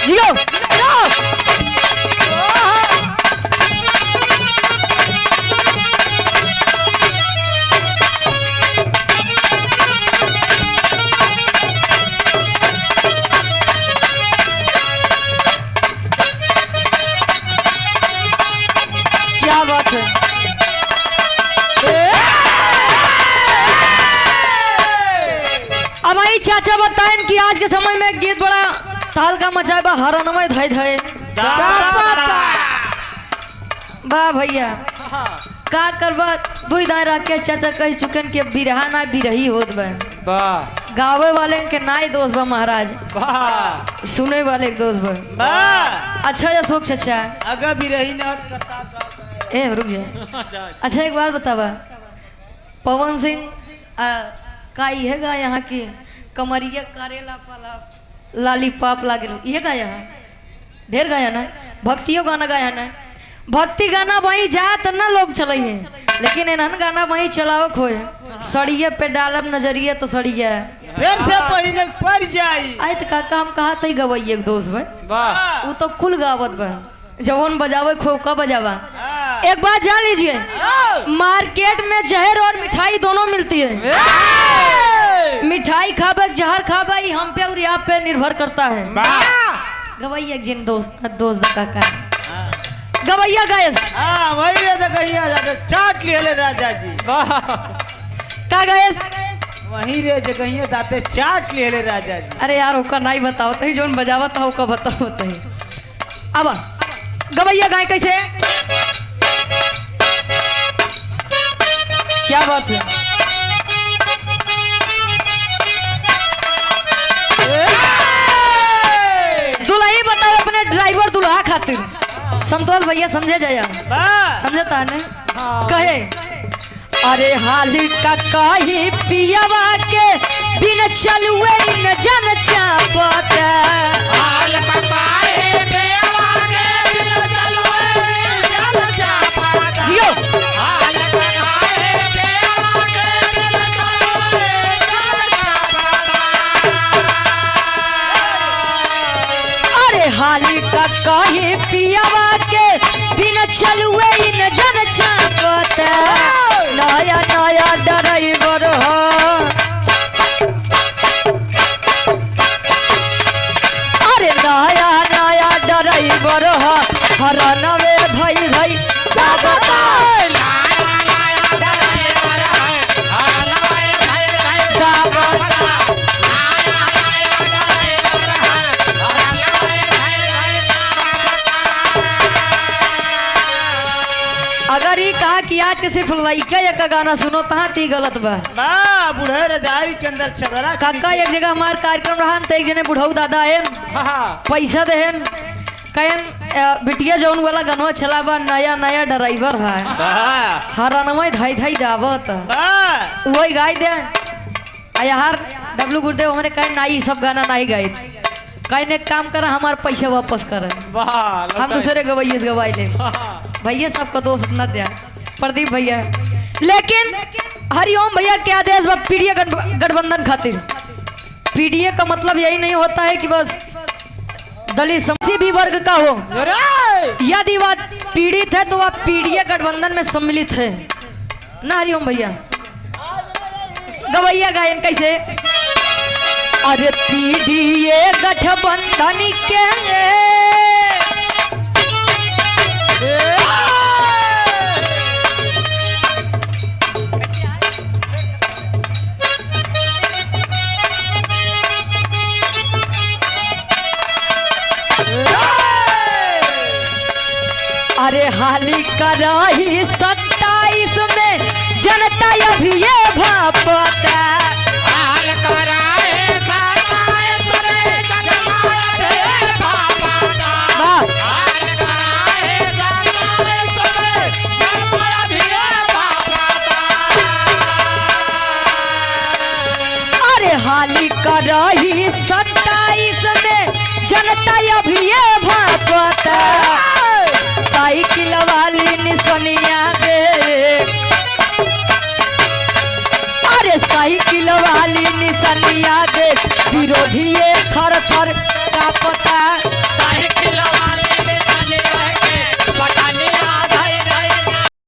जियो क्या बात है। अब आई चाचा बताएं कि आज के समय में गीत बड़ा ताल का मचाए बा हरनमय धय धय। वाह भैया का करबा दुई दाएं रख के चाचा कह चुकन कि अब बिरहा ना बिरही होत बा। वाह गावे वाले के नाई दोष बा महाराज, वाह सुने वाले के दोष बा। वाह अच्छा अशोक चाचा अगर भी रही ना ए रुक जा। अच्छा एक बात बतावा पवन सिंह का इहे गा यहाँ की कमरिया करेला पाला लाली पाप लागल इहे गा यहाँ ढेर गाया ना भक्तियों गाना गाया ना। भक्ति गाना वहीं जात ना लोग चले हैं, लेकिन एनहन गाना वहीं चलाओ खोए सड़िए पे डालब नजरिए तो सड़िए फिर से पहिने पड़ जाई। आय तो काका हम कहा तई गवैये एक दोस्त भाई वाह वो तो कुल गावत बा जवन बजावे खो का बजावा। एक बात जान लीजिए, मार्केट में जहर और मिठाई दोनों मिलती है। मिठाई खाबे जहर खाबे ये हम पे और आप पे निर्भर करता है। गवैया एक जिन दोस्त दोस्त दा काका गवैया गैस हाँ वही रे तो कहिया जाते चाट लिए ले राजा जी। वाह का गैस वही रे जो कहिए दाते चाट लिए ले राजा जी। अरे यार ओका नहीं बताओ तही जोन बजावत हो ओका बताओ तही। अब गवैया गाय कैसे क्या बात है। दुल्ही बताओ अपने ड्राइवर दुल्हा खातिर संतोष भैया समझे जाया समझता है ना। कहे अरे हाली का कही पियावा के बिन चलुए न जन चापता। जियो अरे हाली का कही पियावा के बिन चलुए न जन चापता। नया नया ड्राइवर हो अरे नया नया ड्राइवर हो हरनवे भई भई दाबता दाबता। अगर ये कहा कि आज के सिर्फ लइका एक गाना सुनो तहाँ ती गलत बा। वाह बूढ़े रजाई के अंदर छदरा काका एक जगह हमार कार्यक्रम रहा तो एक जने बुढ़ऊ दादा आए पैसा देहन कहन बिटिया जौन वाला गनवा चला बा नया नया ड्राइवर है हरनवा धाई धाई दावत वही गाय दे आ यार डब्लू गुरुदेव हमरे कहे नाई सब गाना नहीं गाई कहीं एक काम करा हमार पैसा वापस कर हम दूसरे गवैये से गवाई ले भैया सबका दोस्त न दिया प्रदीप भैया। लेकिन हरिओम भैया के आदेश बा पीडीए गठबंधन खातिर। पीडीए का मतलब यही नहीं होता है कि बस दलित किसी भी वर्ग का हो, यदि वह पीड़ित है तो वह पीडीए गठबंधन में सम्मिलित है ना। हरिओम भैया गवैया गायन कैसे अरे पीडीए गठबंधन के अरे हाली कराही 27 में जनता अभी ये भापता। वाह अरे हाली कराही 27 में जनता अभी ये भापता। साइकिल वाली निसनिया दे अरे साइकिल वाली निसनिया दे विरोधी थर थर कापता।